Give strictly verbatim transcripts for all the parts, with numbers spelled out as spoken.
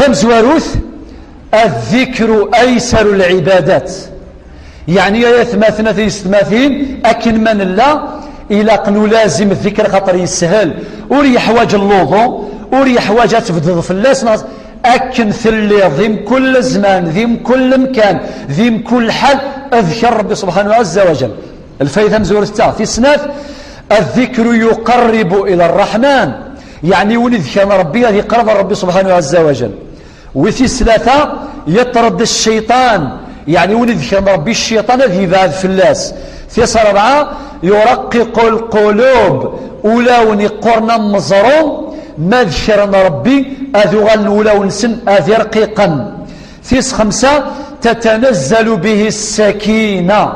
Tamezwarut, الذكر أيسر العبادات. Yeɛni, ay atmaten, a tiyessetmatin, akken ma nella, ilaq nulazim ddikr, xaṭer yeshel. Ur yeḥwaǧ lluḍu, ur yeḥwaǧ ad tebded fell-as, neɣ akken telliḍ, di mkul zzman, di mkul lemkan, di mkul lḥal, adker Rebbi subḥanahu ɛazza wa jal. Lfayda tamezwarut d ta. Tis snat, الذكر يقرب إلى الرحمن. Yeɛni, win idekren Rebbi ad yeqreb ar Rebbi subḥanahu ɛazza wa jal. Wi tis tlata, يطرد الشيطان. Yeɛni, win idekren Rebbi cciṭan ad yebɛed fell-as. Tis rebɛa, يرقق القلوب. Ulawen iqquren am meẓru, ma dekren Rebbi, ad uɣalen ulawen-nsen ad irqiqen. Tis xemsa, تتنزل به السكينة.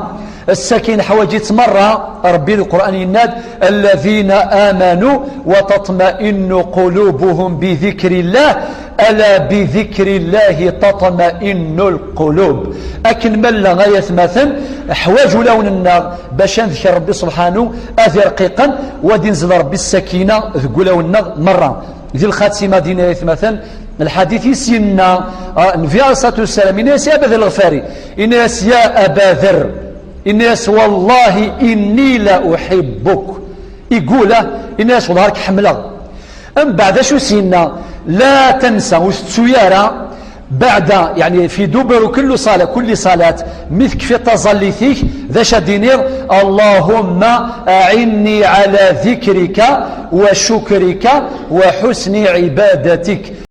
Ssakina ḥwaǧ-itt merra. Rebbi di Lqur'an yenna-d: الذين آمنوا وتطمئن قلوبهم بذكر الله، ألا بذكر الله تطمئن القلوب. Akken ma nella, ay atmaten, ḥwaǧ ulawen-nneɣ bac ad nedker Rebbi subḥanu, ad irqiqen, wa ad inzel Rebbi ssakina deg ulawen-nneɣ merra. Di lxatima, din, ay atmaten, lḥadit i s-yenna, ah, Nnbi ɛalayhi ṣṣalatu wassalam, yenna-yas i Aba Dher Lɣefari, yenna-yas: يا أبا ذر, yenna-yas: والله إني لأحبك. Igula, yenna-yas: والله راك ḥemmleɣ. Mbeɛd, acu s-yenna? لا تنسى, ur tettu ara, بعد, يعني في دبر كل صلاة, كل صلاة, mi tekfiḍ taẓallit-ik, d acu ad d-tiniḍ? اللهم أعني على ذكرك وشكرك وحسن عبادتك.